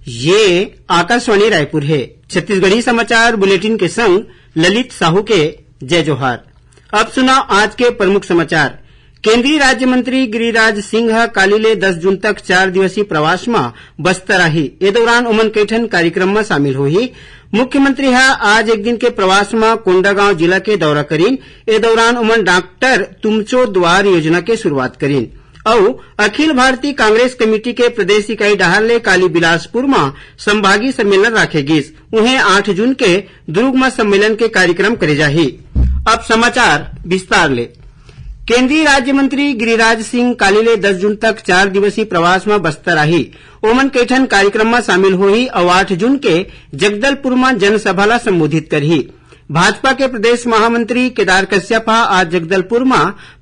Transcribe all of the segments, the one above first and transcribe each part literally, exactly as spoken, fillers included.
ये आकाशवाणी रायपुर हे। छत्तीसगढ़ी समाचार बुलेटिन के संग ललित साहू के जय जोहार। अब सुना आज के प्रमुख समाचार। केंद्रीय राज्य मंत्री गिरिराज सिंह ह काली ले दस जून तक चार दिवसीय प्रवास म बस्तर आही। ए दौरान ओमन कई ठन कार्यक्रम म शामिल होही। मुख्यमंत्री ह आज एक दिन के प्रवास म कोंडागांव जिला के दौरा करीन। ए दौरान ओमन डॉक्टर तुमचो द्वार योजना के शुरुआत करीन। अउ अखिल भारतीय कांग्रेस कमेटी के प्रदेश इकाई डहार ले काली बिलासपुर म संभागीय सम्मेलन राखे गिस। उहें, आठ जून के दुर्ग म सम्मेलन के कार्यक्रम करे जाही। अब समाचार विस्तार ले। केंद्रीय राज्य मंत्री गिरिराज सिंह काली ले दस जून तक चार दिवसीय प्रवास म बस्तर आही। ओमन कई ठन कार्यक्रम म शामिल होही अउ आठ जून के जगदलपुर म जनसभा ला संबोधित करही। भाजपा के प्रदेश महामंत्री केदार कश्यप ह आज जगदलपुर म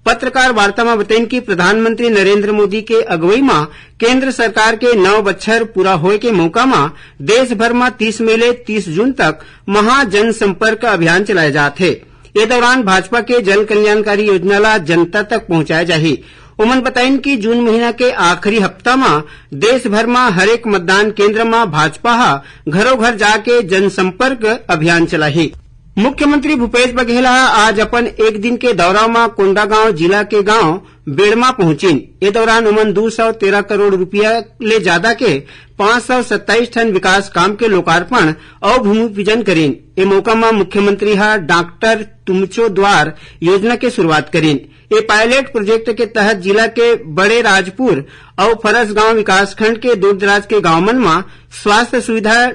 पत्रकार वार्ता म बतइन कि प्रधानमंत्री नरेंद्र मोदी के अगुवई म केंद्र सरकार के नौ बछर पूरा होए के मौका म देश भर म तीस मई ले तीस जून तक महा जनसंपर्क अभियान चलाए जात हे। ए दौरान भाजपा के जन कल्याणकारी योजना ला जनता तक पहुंचाए जाही। ओमन बताइन कि जून महीना के आखिरी हफ्ता म देश भर म हरेक मतदान केंद्र म भाजपा ह घरो घर जाके जनसंपर्क अभियान चलाही। मुख्यमंत्री भूपेश बघेल ह आज अपन एक दिन के दौरा म कोंडागांव जिला के गांव बेड़मा पहुंचिन। ए दौरान ओमन दू सौ तेरह करोड़ रुपया ले जादा के पाँच सौ सत्ताईस ठन विकास काम के लोकार्पण अउ भूमि पूजन करीन। ए मौका म मुख्यमंत्री ह डॉक्टर तुमचो द्वार योजना के शुरुआत करीन। ए पायलट प्रोजेक्ट के तहत जिला के बड़े राजपुर अउ फरसगांव विकासखंड के दूरदराज के गांव मन म स्वास्थ्य सुविधा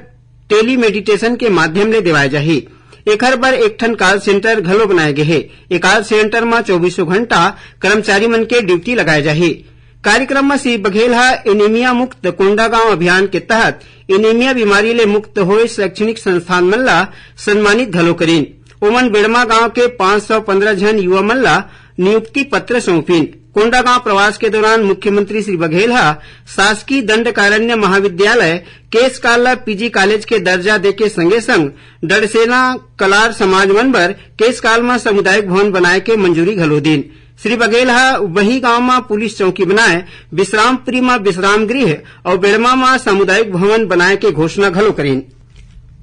टेलीमेडिटेशन के माध्यम ले देवाय जाही। एखर बर एक ठन कॉल सेंटर घलो बनाए गे हे। ए कॉल सेंटर म चौबीसों घंटा कर्मचारी मन के ड्यूटी लगाए जाही। कार्यक्रम म श्री बघेल ह एनीमिया मुक्त कोंडागांव अभियान के तहत एनीमिया बीमारी ले मुक्त होए शैक्षणिक संस्थान मन ला सम्मानित घलो करीन। ओमन बेड़मा गांव के पाँच सौ पंद्रह झन युवा मन ला नियुक्ति पत्र सौंपिन। कोंडागांव प्रवास के दौरान मुख्यमंत्री श्री बघेल ह शासकीय दंडकारण्य महाविद्यालय केशकाल ला पीजी कॉलेज के दर्जा देके संगे संग डड़सेना कलार समाज मन बर केशकाल म सामुदायिक भवन बनाए के मंजूरी घलो दीन। श्री बघेल ह वही गांव म पुलिस चौकी बनाए, विश्रामपुरी म विश्राम गृह अउ बेड़मा म सामुदायिक भवन बनाए के घोषणा घलो करीन।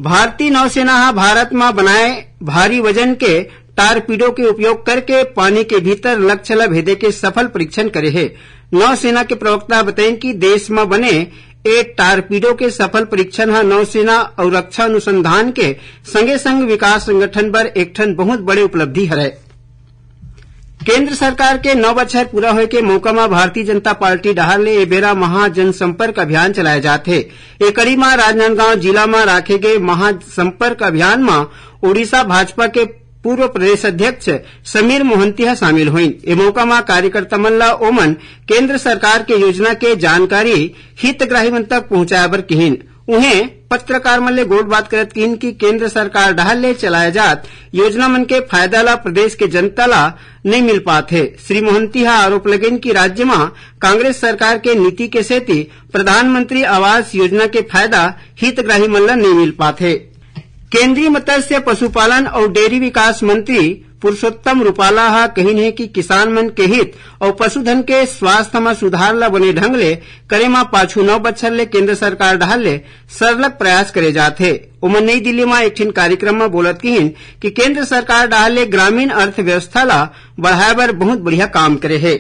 भारतीय नौसेना ह भारत म बनाए भारी वजन के टारपीडो के उपयोग करके पानी के भीतर लक्ष्य ल भेदे के सफल परीक्षण करे हे। नौसेना के प्रवक्ता ह बतइन कि देश म बने ए टारपीडो के सफल परीक्षण ह नौसेना अउ रक्षा अनुसंधान के संगे संग विकास संगठन बर एक ठन बहुत बड़े उपलब्धि हरय। केंद्र सरकार के नौ बछर पूरा होए के मौका म भारतीय जनता पार्टी डहार ले ए बेरा महा जनसंपर्क अभियान चलाए जात हे। ए कड़ी म राजनांदगांव जिला म राखे गे महा संपर्क अभियान म ओडिशा भाजपा के पूर्व प्रदेश अध्यक्ष समीर मोहंती ह शामिल होइन। ए मौका म कार्यकर्ता मन ल ओमन केंद्र सरकार के योजना के जानकारी हितग्राही मन तक पहुंचाए बर किहिन। उहें, पत्रकार मन ले गोठबात करत किहिन कि केंद्र सरकार डहार ले चलाए जात योजना मन के फायदा ला प्रदेश के जनता ला नइ मिल पात हे। श्री मोहंती ह आरोप लगइन कि राज्य म कांग्रेस सरकार के नीति के सेती प्रधानमंत्री आवास योजना के फायदा हितग्राही मन ला नइ मिल पात हे। केंद्रीय मत्स्य, पशुपालन अउ डेयरी विकास मंत्री पुरुषोत्तम रूपाला ह कहिन हे कि किसान मन के हित अउ पशुधन के स्वास्थ्य म सुधार ल बने ढंग ले करे म पाछू नौ बछर ले केंद्र सरकार डहार ले सरलग प्रयास करे जात हे। ओमन नई दिल्ली म एक ठिन कार्यक्रम म बोलत किहिन कि केंद्र सरकार डहार ले ग्रामीण अर्थव्यवस्था ल बढ़ाए बर बहुत बढ़िया काम करे हे।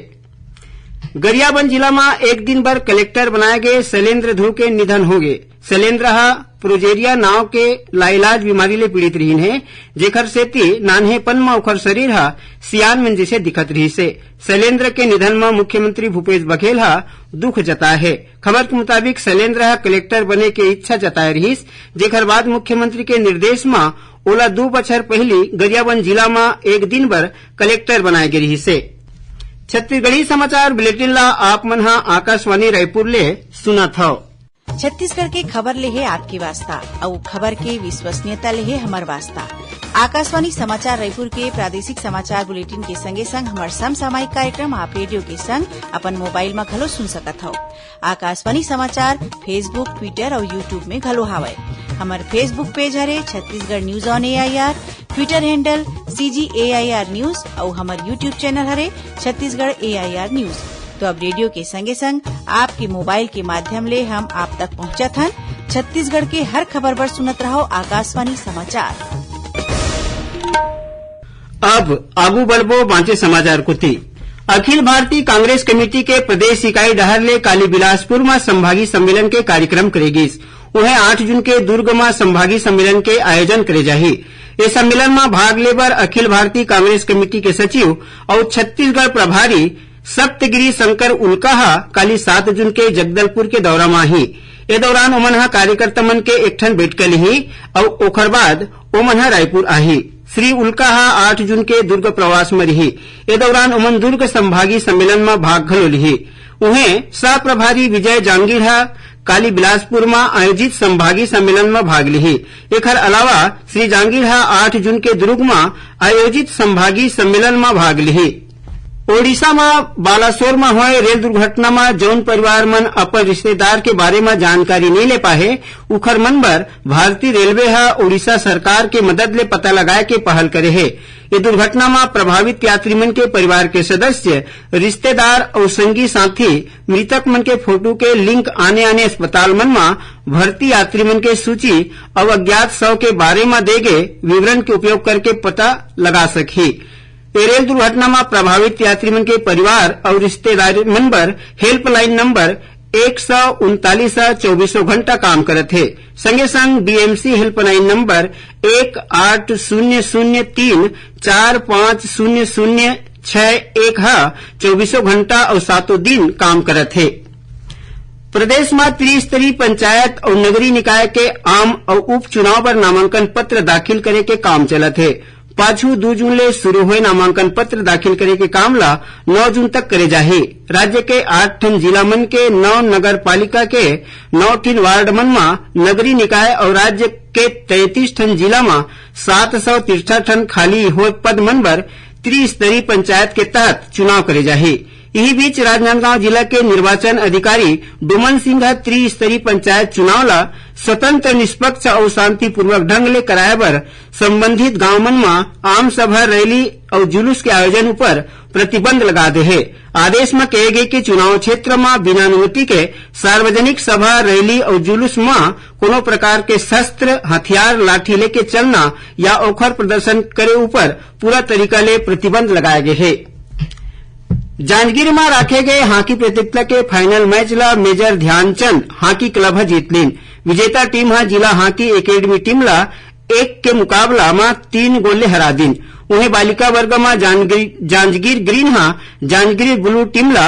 गरियाबंद जिला म एक दिन बर कलेक्टर बनाए गे शैलेंद्र ध्रुव के निधन होगे। शैलेंद्र ह प्रोजेरिया नांव के लाइलाज बीमारी ले पीड़ित रिहिन हे, जेखर सेती नान्हेपन म ओखर शरीर ह सियान मन जइसे दिखत रिहिस हे। शैलेंद्र के निधन म मुख्यमंत्री भूपेश बघेल ह दुख जताए हे। खबर के मुताबिक, शैलेंद्र ह कलेक्टर बने के इच्छा जताए रिहिस, जेखर बाद मुख्यमंत्री के निर्देश म ओला दू बछर पहिली गरियाबंद जिला म एक दिन बर कलेक्टर बनाए गे रिहिस हे। छत्तीसगढ़ी समाचार बुलेटिन ला आप मन ह आकाशवाणी रायपुर ले सुनत हव। छत्तीसगढ़ के खबर ले हे आपके वास्ता, अउ खबर के विश्वसनीयता ले हे हमर वास्ता। आकाशवाणी समाचार रायपुर के प्रादेशिक समाचार बुलेटिन के संगे संग हमर समसामयिक कार्यक्रम आप रेडियो के संग अपन मोबाइल म घलो सुन सकत हव। आकाशवाणी समाचार Facebook, Twitter अउ YouTube में घलो हावय। हमर Facebook पेज हरे Chhattisgarh news on AIR, Twitter handle CG AIR news अउ हमर YouTube चैनल हरे छत्तीसगढ़ एआईआर न्यूज। तो अब रेडियो के संगे संग आपके मोबाइल के माध्यम ले हम आप तक पहुंचत हन। छत्तीसगढ़ के हर खबर बर सुनत रहो आकाशवाणी समाचार। अब आगू बढ़बो बांचे समाचार कोति। अखिल भारतीय कांग्रेस कमेटी के प्रदेश इकाई डहार ले काली बिलासपुर म संभागी सम्मेलन के कार्यक्रम करे गिस। उहें आठ जून के दुर्ग म संभागी सम्मेलन के आयोजन करे जाही। ए सम्मेलन म भाग ले बर अखिल भारतीय कांग्रेस कमेटी के सचिव अउ छत्तीसगढ़ प्रभारी सप्तगिरी शंकर उल्का ह काली सात जून के जगदलपुर के दौरा म आही। ए दौरान ओमन ह कार्यकर्ता मन के एक ठन बैठका लिही अउ ओखर बाद ओमन ह रायपुर आही। श्री उल्का ह आठ जून के दुर्ग प्रवास म रिही। ए दौरान ओमन दुर्ग संभागी सम्मेलन म भाग घलो लिही। उहें, सह प्रभारी विजय जांगीर ह काली बिलासपुर म आयोजित संभागी सम्मेलन म भाग लिही। एखर अलावा श्री जांगीर ह आठ जून के दुर्ग म आयोजित संभागी सम्मेलन म भाग लिही। ओडिशा म बालासोर म होय रेल दुर्घटना म जउन परिवार मन अपन रिश्तेदार के बारे म जानकारी नइ ले पाहे, उखर मन बर भारतीय रेलवे ह ओडिशा सरकार के मदद ले पता लगाए के पहल करे हे। ये दुर्घटना म प्रभावित यात्री मन के परिवार के सदस्य, रिश्तेदार अउ संगी साथी मृतक मन के फोटो के लिंक आने-आने अस्पताल मन म भर्ती यात्री मन के सूची अउ अज्ञात शव के बारे म दे गे विवरण के उपयोग करके पता लगा सकही। ए रेल दुर्घटना म प्रभावित यात्री मन के परिवार अउ रिश्तेदार मन बर हेल्पलाइन नंबर एक सौ उनतालीस ह चौबीसों घंटा काम करत हे। संगे संग डीएमसी हेल्पलाइन नंबर एक आठ शून्य शून्य तीन चार पाँच शून्य शून्य छह एक ह चौबीसों घंटा अउ सातों दिन काम करत हे। प्रदेश म त्रिस्तरीय पंचायत अउ नगरीय निकाय के आम अउ उपचुनाव बर नामांकन पत्र दाखिल करे के काम चलत हे। पाछू दू जून ले शुरू होए नामांकन पत्र दाखिल करे के काम ल नौ जून तक करे जाही। राज्य के आठ ठन जिला मन के नौ नगर पालिका के नौ ठिन वार्ड मन म नगरीय निकाय अउ राज्य के तैंतीस ठन जिला म सात सौ तिरसठ ठन खाली होए पद मन बर त्रिस्तरीय पंचायत के तहत चुनाव करे जाही। इही बीच राजनांदगांव जिला के निर्वाचन अधिकारी डोमन सिंह ह त्रिस्तरीय पंचायत चुनाव ल स्वतंत्र, निष्पक्ष अउ शांतिपूर्वक ढंग ले कराए बर संबंधित गांव मन म आम सभा, रैली अउ जुलूस के आयोजन ऊपर प्रतिबंध लगा दे हे। आदेश म कहे गे कि चुनाव क्षेत्र म बिना अनुमति के सार्वजनिक सभा, रैली अउ जुलूस म कोनो प्रकार के शस्त्र, हथियार, लाठी लेके चलना या ओखर प्रदर्शन करे ऊपर पूरा तरीका ले प्रतिबंध लगाए गे हे। जांजगीर म राखे गए हॉकी प्रतियोगिता के फाइनल मैच ल मेजर ध्यानचंद हॉकी क्लब ह जीत लीन। विजेता टीम ह जिला हॉकी एकेडमी टीम ल एक के मुकाबला म तीन गोल ले हरा दीन। उहें, बालिका वर्ग म जांजगीर, जांजगीर ग्रीन ह जांजगीर ब्लू टीम ल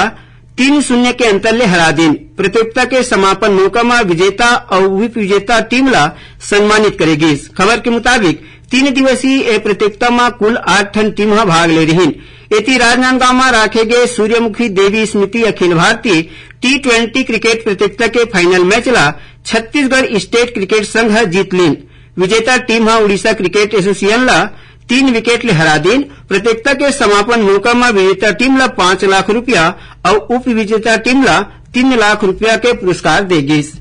तीन शून्य के अंतर ले हरा दीन। प्रतियोगिता के समापन मौका म विजेता अउ उपविजेता टीम ल सम्मानित करे गीस। खबर के मुताबिक, तीन दिवसीय ए प्रतियोगिता म कुल आठ ठन टीम ह भाग ले रिहीन। एती, राजनांदगांव म राखे गे सूर्यमुखी देवी स्मृति Akhil Bharatiya T twenty cricket प्रतियोगिता के फाइनल मैच ल छत्तीसगढ़ स्टेट क्रिकेट संघ ह जीत लीन। विजेता टीम ह उड़ीसा क्रिकेट एसोसिएशन ल तीन विकेट ले हरा दीन। प्रतियोगिता के समापन मौका म विजेता टीम ल पाँच लाख रुपया अउ उपविजेता टीम ल तीन लाख रुपया के पुरस्कार दे गीस।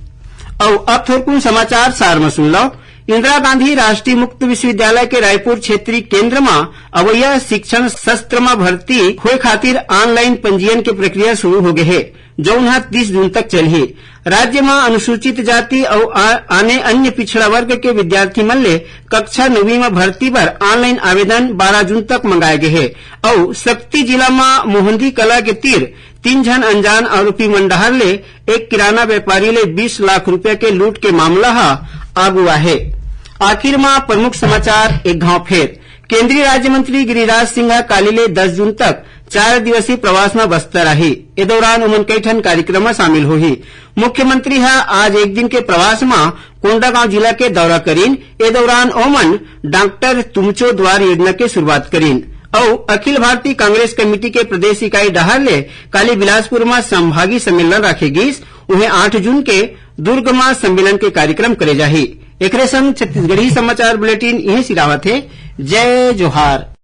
अउ अब थोरकुन समाचार सार म सुन लव। इंदिरा गांधी राष्ट्रीय मुक्त विश्वविद्यालय के रायपुर क्षेत्रीय केंद्र म अवइया शिक्षण सत्र म भर्ती होए खातिर ऑनलाइन पंजीयन के प्रक्रिया शुरू हो गे हे, जउन ह तीस जून तक चलही। राज्य म अनुसूचित जाति अउ आ-, आने अन्य पिछड़ा वर्ग के विद्यार्थी मन ले कक्षा नौवीं म भर्ती बर ऑनलाइन आवेदन बारह जून तक मंगाए गे हे। अउ सक्ती जिला म मोहंदी कला के तीर तीन झन अनजान आरोपी मन डहार ले एक किराना व्यापारी ले बीस लाख रुपया के लूट के मामला ह आगू आहे। आखिर म प्रमुख समाचार एक घांव फेर। केंद्रीय राज्य मंत्री गिरिराज सिंह ह काली ले दस जून तक चार दिवसीय प्रवास म बस्तर आही। ए दौरान ओमन कई ठन कार्यक्रम म शामिल होही। मुख्यमंत्री ह आज एक दिन के प्रवास म कोंडागांव जिला के दौरा करीन। ए दौरान ओमन डॉक्टर तुमचो द्वार योजना के शुरुआत करीन अउ अखिल भारतीय कांग्रेस कमेटी के प्रदेश इकाई डहार ले काली बिलासपुर म संभागी सम्मेलन राखे गीस। उहें, आठ जून के दुर्ग म सम्मेलन के कार्यक्रम करे जाही। एकरे संग छत्तीसगढ़ी समाचार बुलेटिन इहें सिरावत हे। जय जोहार।